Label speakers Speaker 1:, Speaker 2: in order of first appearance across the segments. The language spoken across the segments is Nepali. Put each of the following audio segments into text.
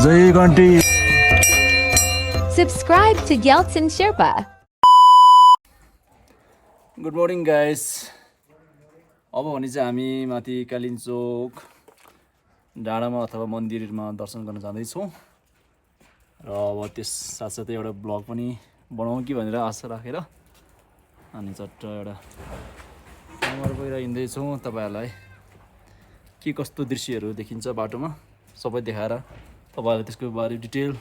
Speaker 1: Jai Ganti.
Speaker 2: Subscribe to Gyaltsen Sherpa.
Speaker 1: Good morning guys. अब भने चाहिँ हामी माथि कालिन्चोक डाँडामा अथवा मन्दिरमा दर्शन गर्न जाँदै छौं र अब त्यस साथसाथै एउटा ब्लग पनि बनाउँ कि भनेर आशा राखेर अनि चट्ट एउटा कमर गएर हिँड्दै छौं तपाईहरुलाई के कस्तो दृश्यहरू देखिन्छ बाटोमा सबै देखाएर तपाईहरुलाई त्यसको बारे डिटेल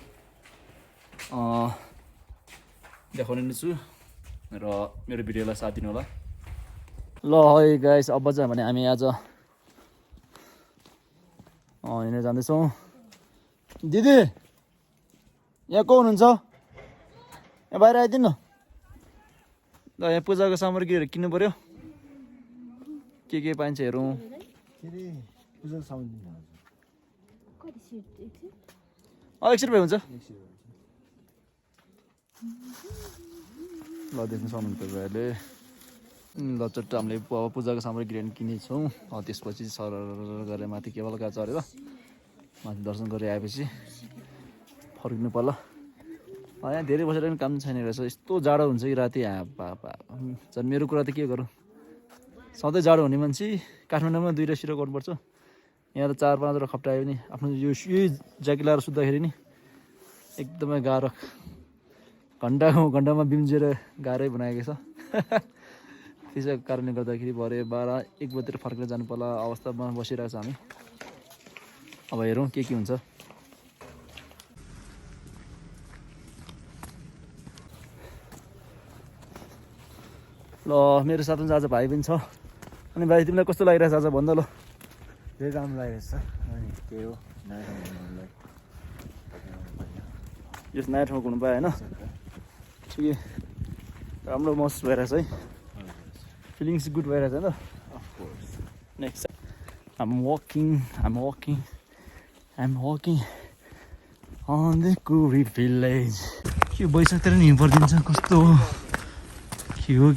Speaker 1: देखाउने नै छु र मेरो भिडियोलाई साथ दिनु होला ल है गाइस अब चाहिँ भने हामी आज हिँडेर जाँदै छौं दिदी यहाँ को हुनुहुन्छ यहाँ बाहिर आइदिनु ल यहाँ पूजाको सामग्रीहरु किन्नु पर्यो के पाइन्छ हेरौं
Speaker 3: पूजाको सामग्री
Speaker 1: कति सिट 100 रुपैयाँ हुन्छ ल देख्न सक्नुहुन्छ अहिले ल चट्ट हामीले पूजाको सामग्री किनेछौँ त्यसपछि सर गरेर माथि केबलका चढेर माथि दर्शन गरे आएपछि फर्किनु पर्ला यहाँ धेरै बसेर पनि काम छैन रहेछ यस्तो जाडो हुन्छ कि राति झन् मेरो कुरा त के गरौँ सधैँ जाडो हुने मान्छे काठमाडौँमा 2 र 0 गर्नुपर्छ यहाँ त 4-5 वटा खप्टायो नि आफ्नो यो ज्याकेट लगाएर सुत्दाखेरि नि एकदमै गाह्रो घण्टामा बिम्जेर गाह्रै बनाएको छ त्यसैको कारणले गर्दाखेरि भरे 12-1 बजेतिर फर्केर जानु पर्ला अवस्थामा बसिरहेको छ हामी अब हेरौँ के हुन्छ ल मेरो साथमा आज भाइ पनि छ अनि भाइ तिमीलाई कस्तो लागिरहेछ आज भन्दा ल
Speaker 3: धेरै राम्रो लागिरहेछ अनि के हो नयाँ
Speaker 1: यस नयाँ ठाउँ घुम्नु पाए हैन ठिकै राम्रो महसुस भइरहेछ है फिलिङ्स गुड भइरहेछ नि त
Speaker 3: of course
Speaker 1: next I'm walking on the Gaurishankar Village. के बैशाखतिर नि हिउँ परिदिन्छ कस्तो के हो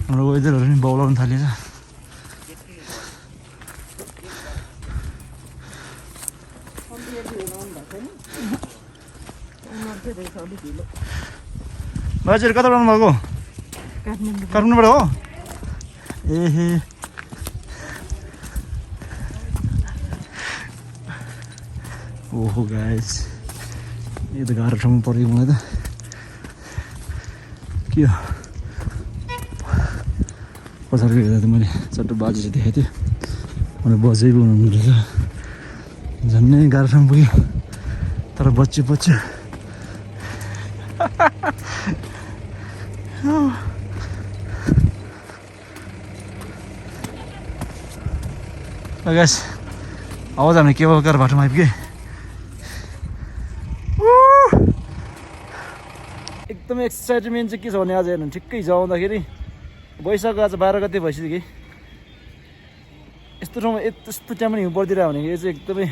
Speaker 1: हाम्रो वेदरहरू नि बौलाउन थालेछ बाजेहरू कता आउनु भएको काठमाडौँबाट हो एहे ओहो गाइस यो त गाह्रो ठाउँमा परेको मलाई त के हो पछाडि हेर्दा त मैले चट्ट बाजे चाहिँ देखेको थिएँ मलाई बजै बनाउनु रहेछ झन्नै गाह्रो ठाउँ पुग्यो तर बच्चु गाइस आवाज हामी केबल कार बाटोमा आइपुगे एकदमै एक्साइटमेन्ट चाहिँ के छ भने आज हेर्नु ठिक्कै हिजो आउँदाखेरि वैशाख आज 12 गते भइसक्यो कि यस्तो ठाउँमा यस्तो टाइममा हिउँ परिदिरह्यो भने यो चाहिँ एकदमै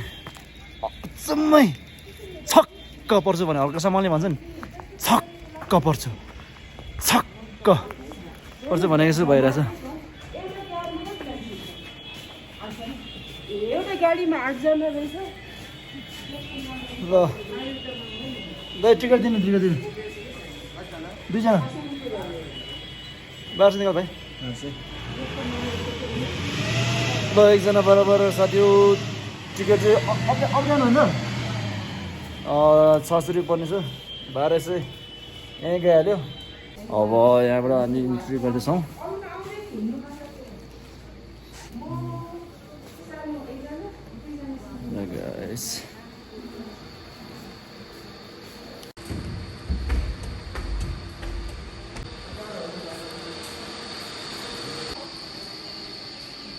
Speaker 1: अचम्मै छक्क पर्छ भने हल्का सामानले भन्छ नि छक्क पर्छ भनेको जस्तो भइरहेछ
Speaker 4: एउटा गाडीमा 8 जना रहेछ
Speaker 1: ल टिकट दिनु 2 जना बाह्र निकाल भाइ ल 1 जना बराबर साथी टिकट चाहिँ अप्जान होइन 600 रुपियाँ पर्नेछ 1200 यहीँ गइहाल्यो अब यहाँबाट हामी इन्ट्री गर्दैछौँ guys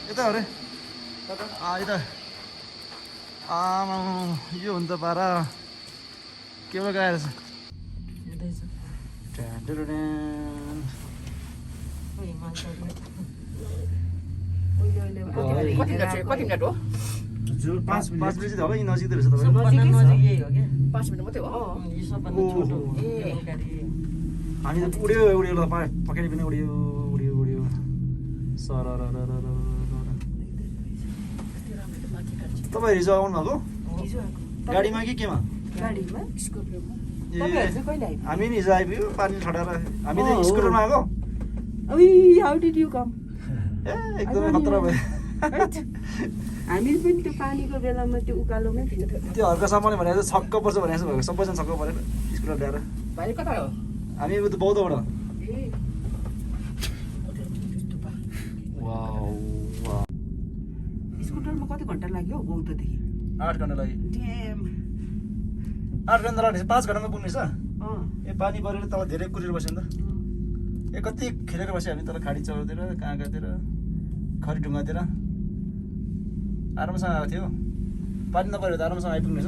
Speaker 1: यता अरे यता यो हुन्छ पारा केवल गएर छ
Speaker 4: कति मिनट हो
Speaker 1: 5 बजी त हो यी नजिकै रहेछ तपाईँ
Speaker 4: 5 मिनट मात्रै हो
Speaker 1: हामी त उड्यो पक्कै पनि उड्यो सर तपाईँ हिजो आउनु भएको गाडीमा कि केमा
Speaker 4: गाडीमा स्कुटरमा
Speaker 1: ए
Speaker 4: तपाईहरु चाहिँ कहिले आइपुग्नु
Speaker 1: हामी नि हिजो आइपुग्यो पानी ठडाएर हामी त स्कुटरमा आएको
Speaker 4: ओइ हाउ डिड यु कम
Speaker 1: ए एकदमै खतरा भयो
Speaker 4: हामी पनि त्यो पानीको बेलामा त्यो उकालोमै थियो
Speaker 1: त्यो हर्का सामानले भने चाहिँ छक्क पर्छ भने जस्तो भएको सबैजना छक्क परेर स्कुटर ल्याएर
Speaker 4: भाइ कता हो
Speaker 1: हामी उता बौद्धबाट
Speaker 4: ए
Speaker 1: वाउ
Speaker 4: स्कुटरमा कति घन्टा लाग्यो हौ बौद्धदेखि
Speaker 1: 8 घण्टा लाग्यो
Speaker 4: ड्याम
Speaker 1: 8 घण्टा लाग्ने 5 घण्टामा पुग्नेछ
Speaker 4: अँ
Speaker 1: ए पानी परेर तल धेरै कुरेर बस्यो नि त ए कति खेलेर बस्यो हामी तल खाडी चौरतिर काँकातिर खरी ढुङ्गातिर आरामसँग आएको थियो पानी नपरेर त आरामसँग आइपुग्नेछ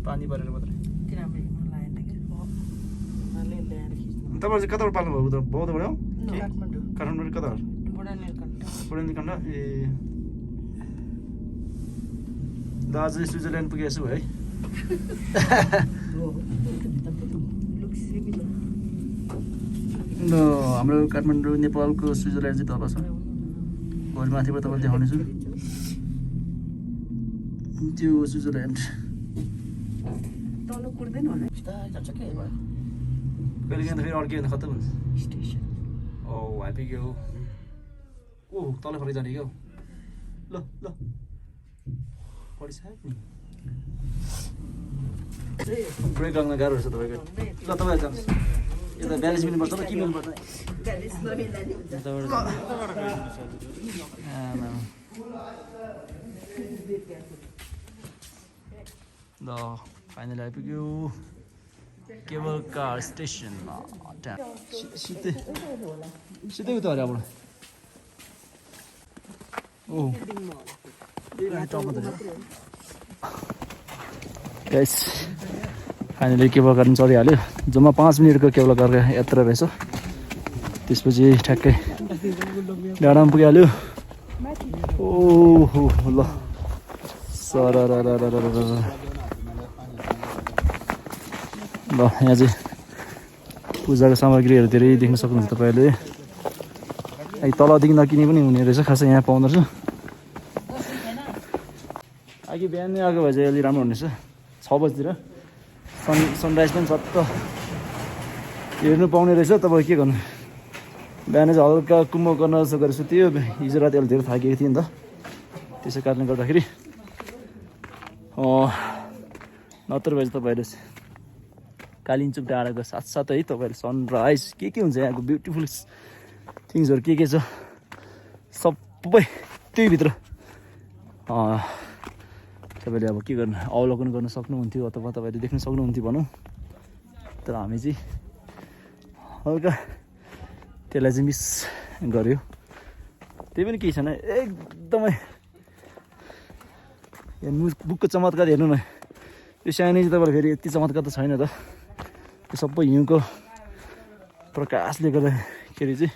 Speaker 1: पानी परेर मात्रै
Speaker 4: किन राम्रो हिँड्नु लागेन कि उहाँले ल्याएर खिच्नु
Speaker 1: तपाईँ चाहिँ कताबाट पाल्नु भयो उता बौद्धबाट हो
Speaker 4: काठमाडौँ
Speaker 1: काठमाडौँ कता
Speaker 4: बुढा नीलकण्ठ
Speaker 1: पुण्यकण्ड ए दाजु स्विजरल्यान्ड पुगेछु है हाम्रो काठमाडौँ नेपालको स्विजरल्यान्ड चाहिँ तल छ भोलि माथिबाट तपाईँले देखाउनेछु त्यो स्विजरल्यान्ड
Speaker 4: तल कुर्दैन होला
Speaker 1: कहिले काहीँ त फेरि अड्कियो भने खत्तम हुन्छ
Speaker 4: स्टेसन
Speaker 1: ओ आइपुग्यो ओ तल फर्कै जाने क्या ल ल पढिसक्यो नि ब्रेक लाग्न गाह्रो रहेछ तपाईँको ल तपाईँ जानुहोस् यता 42 मिनट पर्छ ल के मिल्नुपर्छ ल फाइनली आइपुग्यो केबल कार स्टेसनमा सिधै सिधै उता अरे अब ओ गाइस फाइनली केबल कार पनि चढिहाल्यो जम्मा 5 मिनटको केबल कारको यात्रा रहेछ त्यसपछि ठ्याक्कै डाँडामा पुगिहाल्यो ओहो ल सर ल यहाँ चाहिँ पूजाको सामग्रीहरू धेरै देख्न सक्नुहुन्छ तपाईँहरूले तलदेखि नकिने पनि हुने रहेछ खासै यहाँ पाउँदो रहेछ अघि बिहानै आएको भए चाहिँ अलि राम्रो हुनेछ 6 बजीतिर सनराइज पनि चट्ट हेर्नु पाउने रहेछ तपाईँ के गर्नु बिहानै चाहिँ हल्का कुम्भकर्ण जस्तो गरेर सुत्यो हिजो राति अलि धेरै थाकेको थियो नि त त्यसै कारणले गर्दाखेरि नत्र भए चाहिँ तपाईँहरूले कालिन्चोक डाँडाको साथसाथै तपाईँहरूले सनराइज के हुन्छ यहाँको ब्युटिफुल थिङ्सहरू के छ सबै त्यहीभित्र तपाईँले अब के गर्नु अवलोकन गर्न सक्नुहुन्थ्यो अथवा तपाईँले देख्न सक्नुहुन्थ्यो भनौँ तर हामी चाहिँ हल्का त्यसलाई चाहिँ मिस गऱ्यो त्यही पनि केही छैन एकदमै बुकको चमत्कार हेर्नु न यो सानो चाहिँ तपाईँले फेरि यति चमत्कार त छैन त यो सबै हिउँको प्रकाशले गर्दाखेरि चाहिँ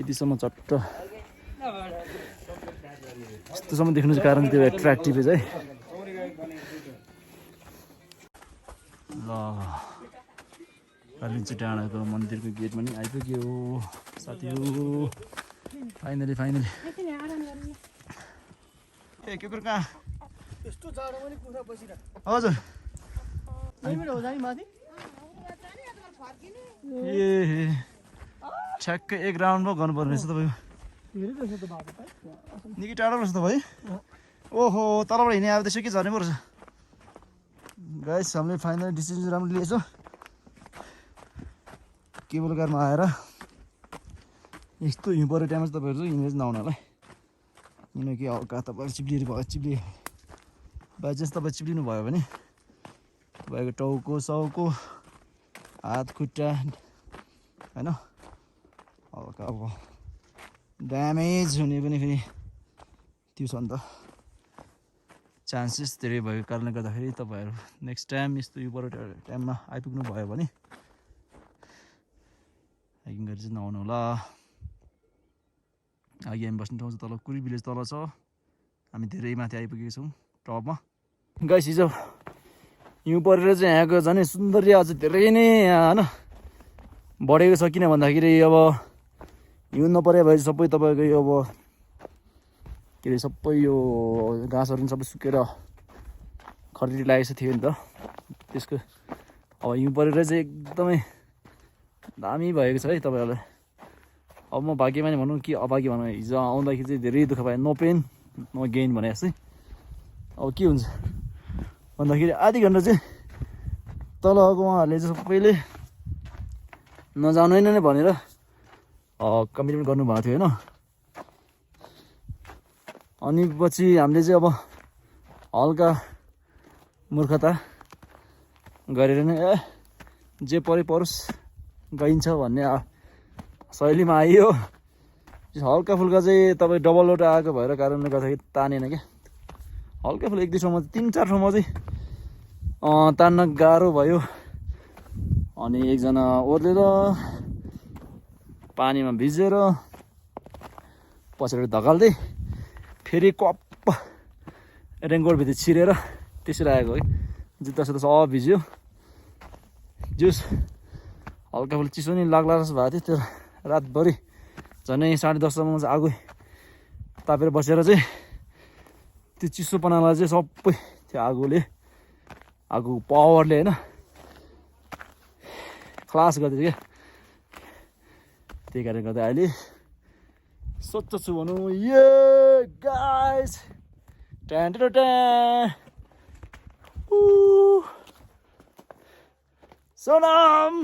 Speaker 1: यतिसम्म चट्ट यस्तोसम्म देख्नु चाहिँ कारण त्यो एट्र्याक्टिभ चाहिँ ल कालिन्चोक डाँडाको मन्दिरको गेट पनि आइपुग्यो साथीहरू फाइनली ए के कुरो कहाँ
Speaker 3: यस्तो जाडो पनि कुखुरा बसिरहेको
Speaker 1: हजुर ए ठ्याक्कै 1 राउन्ड पो गर्नुपर्ने रहेछ तपाईँको निकै टाढो रहेछ त भाइ ओहो तलबाट हिँडे अब त्यसो के झर्ने पो रहेछ गाइस हामीले फाइनल डिसिजन राम्रो लिएछ केबल कारमा आएर यस्तो हिउँ परेको टाइममा चाहिँ तपाईँहरू चाहिँ हिँडेर नआउनु होला किनकि हल्का तपाईँहरू चिप्लिए बाई चान्स तपाईँ चिप्लिनु भयो भने तपाईँको टाउको साउको हात खुट्टा होइन हल्का अब ड्यामेज हुने पनि फेरि त्यो छ नि त चान्सेस धेरै भएको कारणले गर्दाखेरि तपाईँहरू नेक्स्ट टाइम यस्तो यो परेको टाइममा आइपुग्नु भयो भने हाइकिङ गरेर चाहिँ नआउनु होला अघि हामी बस्ने ठाउँ चाहिँ तल कुरी भिलेज तल छ हामी धेरै माथि आइपुगेको छौँ टपमा गाइस हिजो हिउँ परेर चाहिँ यहाँको झन् सौन्दर्य अझ धेरै नै होइन बढेको छ किन भन्दाखेरि अब हिउँ नपरे भए सबै तपाईँको यो अब के अरे सबै यो घाँसहरू पनि सबै सुकेर खरेडी लागेको थियो नि त त्यसको अब हिउँ परेर चाहिँ एकदमै दामी भएको छ है तपाईँहरूलाई अब म भाग्यमानी भनौँ कि अभागी भनौँ हिजो आउँदाखेरि चाहिँ धेरै दुःख पाएँ नो पेन नो गेन भने जस्तै अब के हुन्छ भन्दाखेरि आधी घन्टा चाहिँ तलको उहाँहरूले चाहिँ सबैले नजानु नै भनेर कमिटमेन्ट गर्नुभएको थियो होइन अनि पछि हामीले चाहिँ अब हल्का मूर्खता गरेर नै जे परे परोस् गइन्छ भन्ने शैलीमा आइयो हल्का फुल्का चाहिँ तपाईँ डबल लोड आएको भएर कारणले गर्दाखेरि तानेन क्या हल्का फुल्का 1-2 ठाउँमा 3-4 ठाउँमा चाहिँ तान्न गाह्रो भयो अनि एकजना ओर्लेर पानीमा भिजेर पछाडि धकाल्दै फेरि कप रेनकोटभित्र छिरेर त्यसरी आएको है जुत्ता सुत्ता सब भिज्यो जुस हल्का फुल्का चिसो नि लाग्ला जस्तो भएको थियो त्यो रातभरि झन्डै 10:30 सम्म चाहिँ आगो तापेर बसेर चाहिँ त्यो चिसोपनालाई चाहिँ सबै त्यो आगोको पावरले होइन क्लास गर्दै क्या त्यही कारणले गर्दा अहिले सोच्छु छु भनौँ ये guys tan Sonam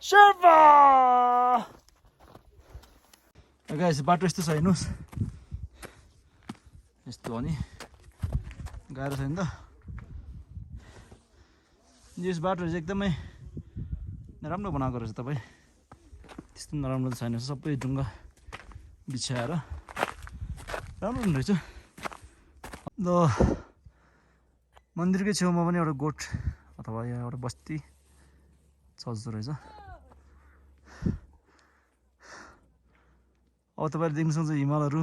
Speaker 1: Sherpa guys बाटो यस्तो छ हेर्नुहोस् यस्तो हो नि गाह्रो छ नि त यस बाटोहरू चाहिँ एकदमै राम्रो बनाएको रहेछ तपाईँ त्यस्तो नराम्रो त छैन सबै ढुङ्गा बिछ्याएर राम्रो हुने रहेछ ल मन्दिरकै छेउमा पनि एउटा गोठ अथवा यहाँ एउटा बस्ती छ जस्तो रहेछ अब तपाईँले देख्न सक्नुहुन्छ हिमालहरू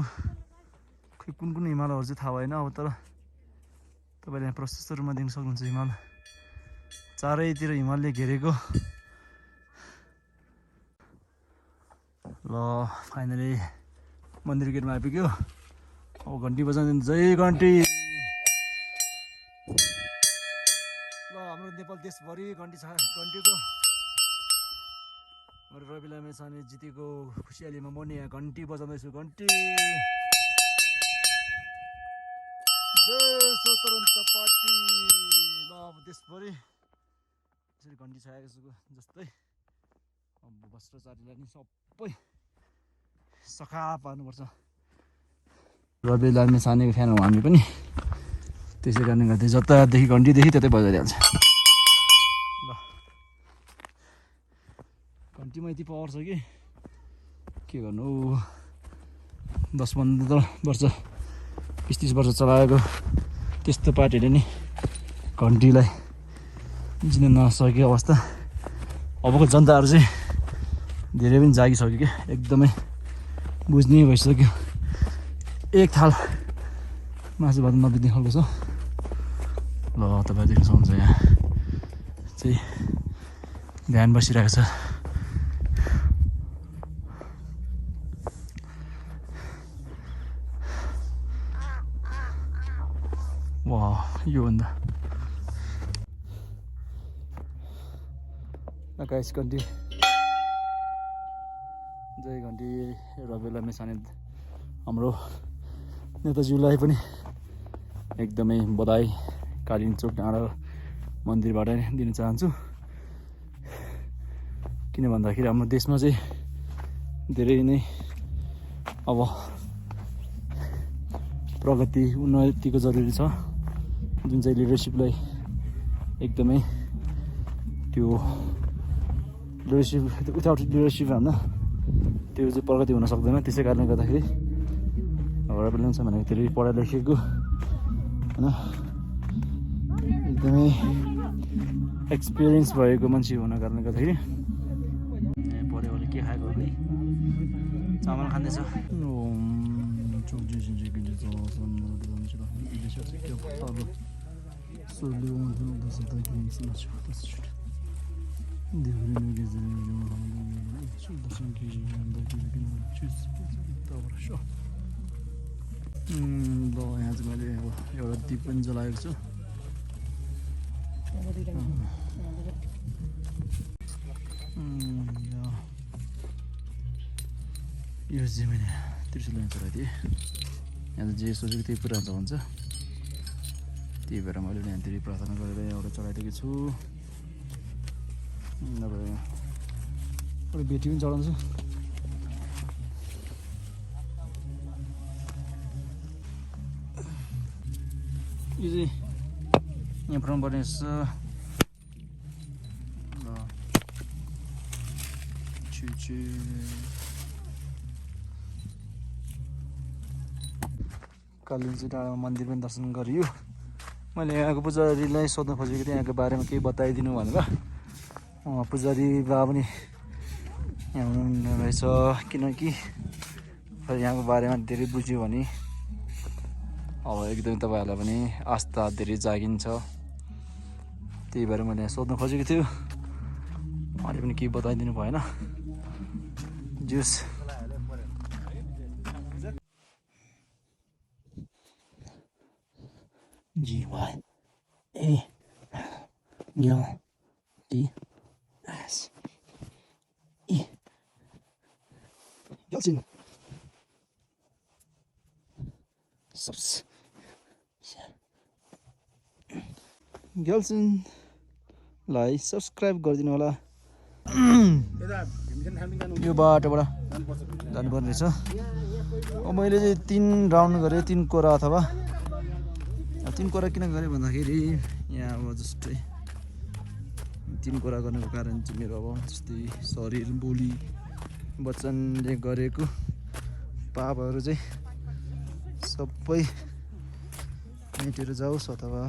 Speaker 1: खोइ कुन हिमालहरू चाहिँ थाहा भएन अब तर तपाईँले यहाँ प्रशस्त रूपमा देख्न सक्नुहुन्छ हिमाल चारैतिर हिमालले घेरेको ल फाइनली मन्दिर गेटमा आइपुग्यो अब घन्टी बजाउँदैन जय घन्टी ल हाम्रो नेपाल देशभरि घन्टी छ घन्टीको मेरो रवि लामेछाने जितेको खुसियालीमा म नि यहाँ घन्टी बजाउँदैछु घन्टी जय स्वतन्त्र पार्टी ल अब देशभरि यसरी घन्टी छाएको छु जस्तै अब भ्रष्टाचारीलाई नि सबै सखा पार्नुपर्छ रवि लामेछानेको फ्यान हो हामी पनि त्यसै कारणले गर्दा जतादेखि घन्टीदेखि त्यतै बजाइहाल्छ ल घन्टीमा यति पावर छ कि के गर्नु 10-15 वर्ष 20-30 वर्ष चलाएको त्यस्तो पार्टीले नि घन्टीलाई जिन नसकेको अवस्था अबको जनताहरू चाहिँ धेरै पनि जागिसक्यो क्या एकदमै बुझ्ने भइसक्यो एक थाल मासु भात नबित्ने खालको छ ल तपाईँ देख्न सक्नुहुन्छ यहाँ चाहिँ ध्यान बसिरहेको छ वा योभन्दा गाइस घन्टी जय घन्टी रवि लामेछाने हाम्रो नेताज्यूलाई पनि एकदमै बधाई कालिन्चोक डाँडा मन्दिरबाट दिन चाहन्छु किन भन्दाखेरि हाम्रो देशमा चाहिँ धेरै नै अब प्रगति उन्नतिको जरुरी छ जुन चाहिँ लिडरसिपलाई एकदमै त्यो लिडरसिप विदाउट लिडरसिप भन्दा त्यो चाहिँ प्रगति हुन सक्दैन त्यसै कारणले गर्दाखेरि रवि लामेछाने भनेको धेरै पढा लेखेको होइन एकदमै एक्सपिरियन्स भएको मान्छे हुनको कारणले गर्दाखेरि पढ्यो भने के खाएको है चामल खाँदैछ ल यहाँ चाहिँ मैले एउटा दीप पनि जलाएको छु यो चाहिँ मैले त्रिशुल चलाइदिएँ यहाँ त जे सोचेको त्यही पुरा हुन्छ त्यही भएर मैले यहाँतिर प्रार्थना गरेर एउटा चलाइदिएको छु नभए एउटा बेटी पनि चढाउँछु यो चाहिँ यहाँ फर्म पर्ने रहेछ कालिन्चोक डाँडामा मन्दिर पनि दर्शन गरियो मैले यहाँको पुजारीलाई सोध्न खोजेको थिएँ यहाँको बारेमा केही बताइदिनु भनेर पुजारी बा पनि यहाँ हुनुहुन्न रहेछ किनकि यहाँको बारेमा धेरै बुझ्यो भने अब एकदमै तपाईँहरूलाई पनि आस्था धेरै जागिन्छ त्यही भएर मैले सोध्न खोजेको थियो अहिले पनि केही बताइदिनु भएन जुस GYALTSEN ग्याल्टसेनलाई सब्सक्राइब गरिदिनु होला यो बाटोबाट जानुपर्ने रहेछ मैले चाहिँ 3 राउन्ड गरेँ 3 कोरा अथवा 3 कोरा किन गरेँ भन्दाखेरि यहाँ अब जस्तै 3 कोरा गर्नुको कारण चाहिँ मेरो अब जस्तै शरीर बोली वचनले गरेको पापहरू चाहिँ सबै मेटेर जाओस् अथवा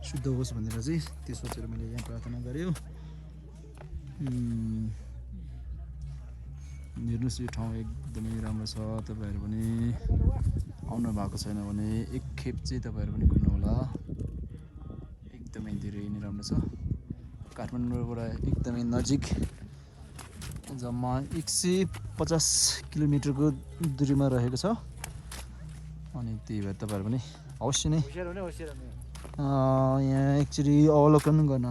Speaker 1: शुद्ध होस् भनेर चाहिँ त्यो सोचेर मैले यहाँ प्रार्थना गरेँ हेर्नुहोस् यो ठाउँ एकदमै राम्रो छ तपाईँहरू पनि आउनु भएको छैन भने एकखेप चाहिँ तपाईँहरू पनि घुम्नु होला एकदमै धेरै नै राम्रो छ काठमाडौँबाट एकदमै नजिक जम्मा 150 किलोमिटरको दूरीमा रहेको छ अनि त्यही भएर तपाईँहरू पनि अवश्य नै यहाँ एकचोटि अवलोकन गर्न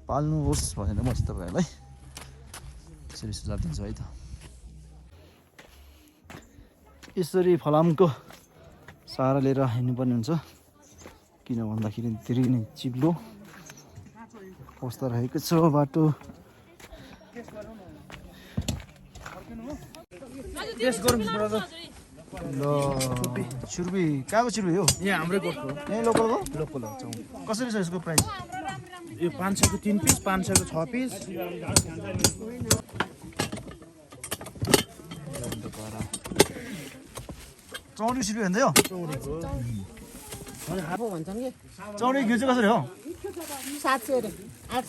Speaker 1: पाल्नुहोस् भनेर म चाहिँ तपाईँहरूलाई यसरी सुझाव दिन्छु है त यसरी फलामको सहारा लिएर हिँड्नुपर्ने हुन्छ किन भन्दाखेरि धेरै नै चिप्लो अवस्था रहेको छ बाटो ल छुर्पी कहाँको छुर्पी हो
Speaker 3: यहाँ हाम्रै गोठको
Speaker 1: यहीँ लोकलको
Speaker 3: लोकल हो
Speaker 1: कसरी छ यसको प्राइस
Speaker 3: यो 500 को 3 पिस 500 को 6 पिस
Speaker 1: चौडी रुपियाँ भन्दै हो चौडी घिउ चाहिँ कसरी हो
Speaker 5: 700 रे 800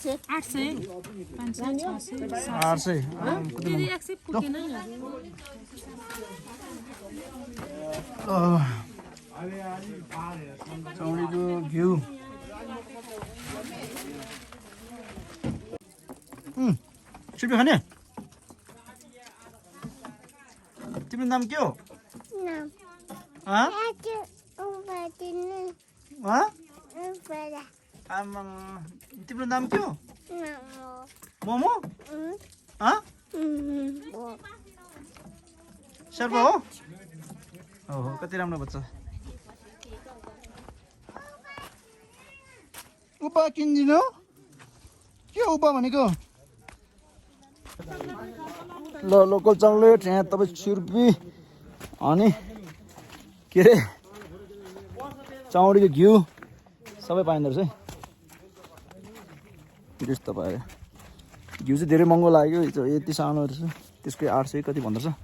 Speaker 1: चौडीको घिउ छुर्पी खाने तिम्रो नाम के हो तिम्रो नाम के हो मोमो शेर्पा हो हो कति राम्रो बच्चा उपा किनिदिनु के उपा भनेको ल लोकल चक्लेट यहाँ तपाईँ छुर्पी अनि के अरे चाउडीको घिउ सबै पाइँदो रहेछ है त्यस्तो भयो घिउ चाहिँ धेरै महँगो लाग्यो यति सानो रहेछ त्यसकै 800 कति भन्दो रहेछ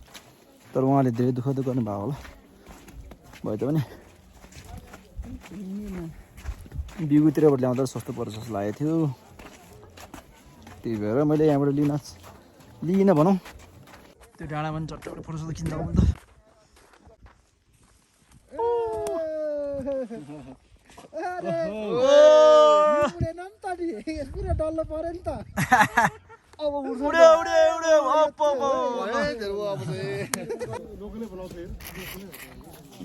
Speaker 1: तर उहाँले धेरै दुःख त गर्नु भएको होला भए तापनि बिगुतिरबाट ल्याउँदा सस्तो पर्छ जस्तो लागेको थियो त्यही भएर मैले यहाँबाट लिइनँ भनौँ त्यो डाँडामा पनि चट्टबाट फोटो सोटो खिच्दा पनि त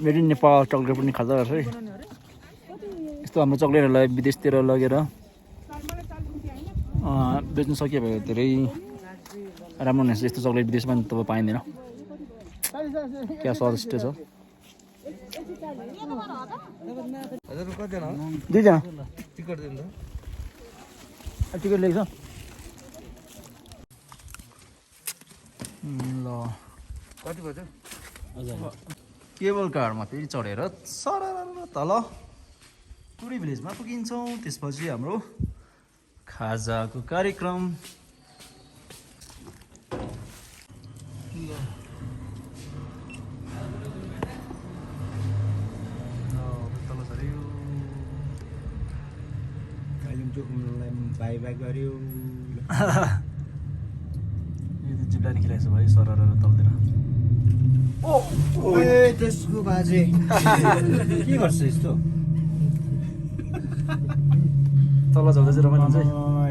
Speaker 1: मेड इन नेपाल चक्लेट पनि खाँदा रहेछ है यस्तो हाम्रो चक्लेटहरूलाई विदेशतिर लगेर बेच्नु सकियो भने धेरै राम्रो हुनेछ। यस्तो चक्लेट विदेशमा पनि तपाईँ पाइँदैन। क्या स्वादिष्ट छ। दुईजना टिकट ल्याएको छ ल कति बज्यो? केबल कारमा फेरि चढेर सर तल टुरी भिलेजमा पुगिन्छौँ। त्यसपछि हाम्रो खाजाको कार्यक्रम
Speaker 3: बाई बाई गर्यो।
Speaker 1: यो त जिब्ला निक्लिरहेको छ भाइ सर तलतिर।
Speaker 3: त्यसको बाजे के गर्छ यस्तो?
Speaker 1: तल झर्दा चाहिँ रमाइलो हुन्छ है।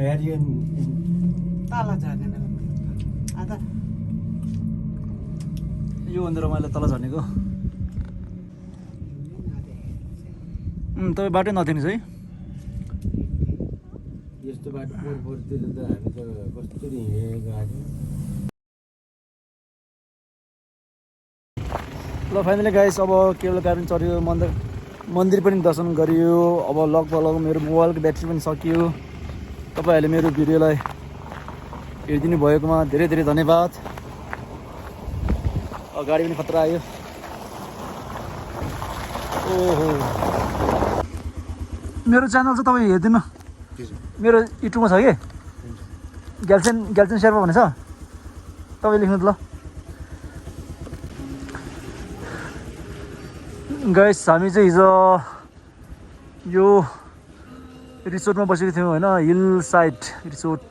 Speaker 3: हेरियो
Speaker 5: तल झर्ने अन्त
Speaker 1: योभन्दा रमाइलो तल झर्नेको। तपाईँ बाटै नथिर्नुहोस् है।
Speaker 3: यस्तो बाटो पोहोरतिर त हामी त कसरी हिँडेको आएको।
Speaker 1: ल फाइनली गाइस अब केबल कार पनि चढ्यो, मन्दिर पनि दर्शन गरियो। अब लगभग मेरो मोबाइलको ब्याट्री पनि सकियो। तपाईँहरूले मेरो भिडियोलाई हेरिदिनु भएकोमा धेरै धेरै धन्यवाद। गाडी पनि खतरा आयो। ओहो मेरो च्यानल चाहिँ तपाईँ हेरिदिनु। मेरो युट्युबमा छ कि ग्याल्सेन शेर्पा भनेछ। तपाईँ लेख्नु त ल। गाइस हामी चाहिँ हिजो यो रिसोर्टमा बसेको थियौँ होइन, हिल साइड रिसोर्ट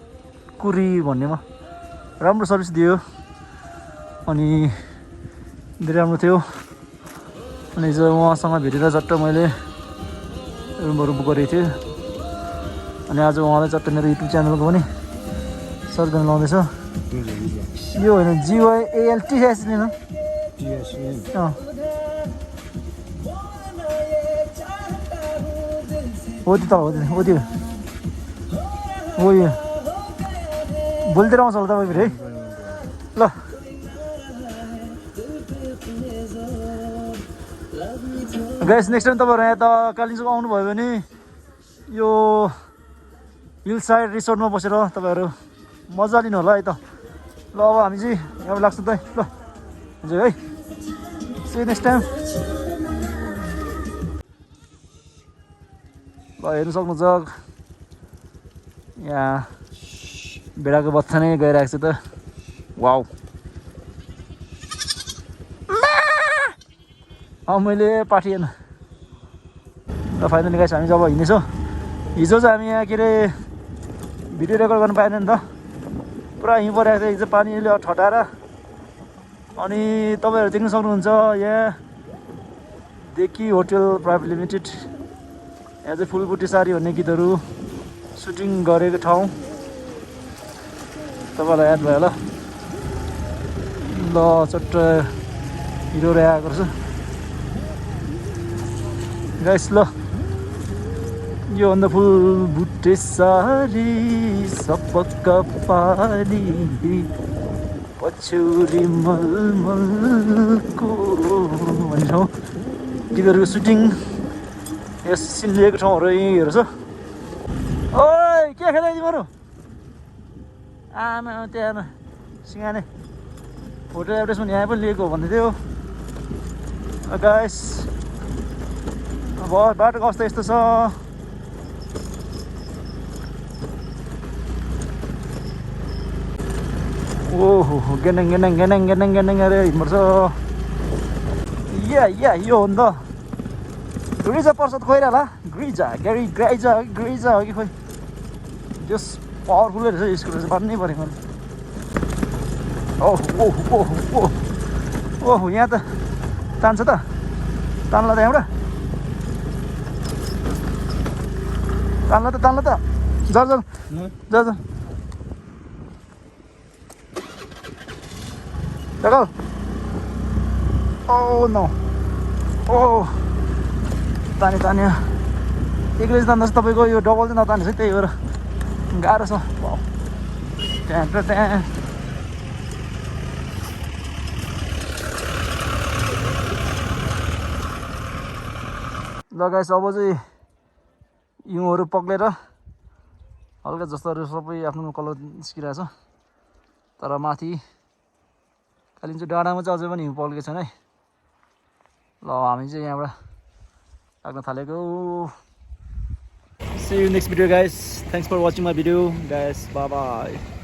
Speaker 1: कुरी भन्नेमा। राम्रो सर्भिस दियो अनि धेरै राम्रो थियो। अनि हिजो उहाँसँग भेटेर चट्ट मैले रुमहरू बुक गरेको थिएँ। अनि आज उहाँलाई चट्ट मेरो युट्युब च्यानलको पनि सर्च गर्न लाउँदैछ। यो होइन GYALTS लिनु हो त्यो त हो त्यो हो यो बोलिदिएर आउँछ होला तपाईँ फेरि है। ल गाइस नेक्स्ट टाइम तपाईँहरू यहाँ त कालिम्पोङ आउनुभयो भने यो हिल साइड रिसोर्टमा बसेर तपाईँहरू मजा लिनु होला है त। ल अब हामी चाहिँ यहाँ लाग्छ त है। ल हुन्छ है, सी यु नेक्स्ट टाइम। ल हेर्नु सक्नुहुन्छ यहाँ भेडाको बच्चा नै गइरहेको छ त। वाउ मैले पाठिएन। र फाइनली गाइस हामी जब हिँड्नेछौँ, हिजो चाहिँ हामी यहाँ के अरे भिडियो रेकर्ड गर्नु पाएन नि त, पुरा हिउँ परिरहेको थियो। हिजो पानीले ठटाएर। अनि तपाईँहरू देख्न सक्नुहुन्छ यहाँदेखि होटल प्राइभेट लिमिटेड, यहाँ चाहिँ फुलबुट्टी सारी भन्ने गीतहरू सुटिङ गरेको ठाउँ तपाईँलाई याद भयो होला। ल चट्ट हिरो आएको रहेछ गाइस। ल योभन्दा फुलबुट्टे सारी सबका पानी पछ्यौरी मलमलको भन्ने ठाउँ गीतहरूको सुटिङ यस सिलिएको ठाउँहरू यहीँहरू छ। ओइ के खेल्दै तिमीहरू? आमा त्यहाँ सिँगाने फोटो एड्रेसमेन्ट यहाँ पनि लिएको भन्दै थियो गाइस। अब बाटोको अवस्था यस्तो छ। ओहो गेनेङ गेनेङ गेनेङ गेनेङ गेनेङ अरे हिँड्नुपर्छ। या यो हो नि त ग्रिजा पर्सद खोइरहला। ग्रिजा हो कि खोइ त्यस पावरफुलै रहेछ स्कुटर चाहिँ बाँध्नै पऱ्यो मैले। ओहो यहाँ त तान्छ त, तान्ला त यहाँबाट तान्ला त जा Jagal. Oh no. Oh. Tanya. एक्लै जाँदा चाहिँ तपाईँको यो डबल चाहिँ नतान्नु है त्यही भएर गाह्रो छ त्यहाँ त्यहाँ ल गाइस अब चाहिँ हिउँहरू पक्लेर हल्का जस्तोहरू सबै आफ्नो कलर निस्किरहेछ तर माथि कालिम्चोक डाँडामा चाहिँ अझै पनि हिउँ पल्केको छैन है ल हामी चाहिँ यहाँबाट लाग्न थालेको See you next video guys. Thanks for watching my video guys. Bye bye.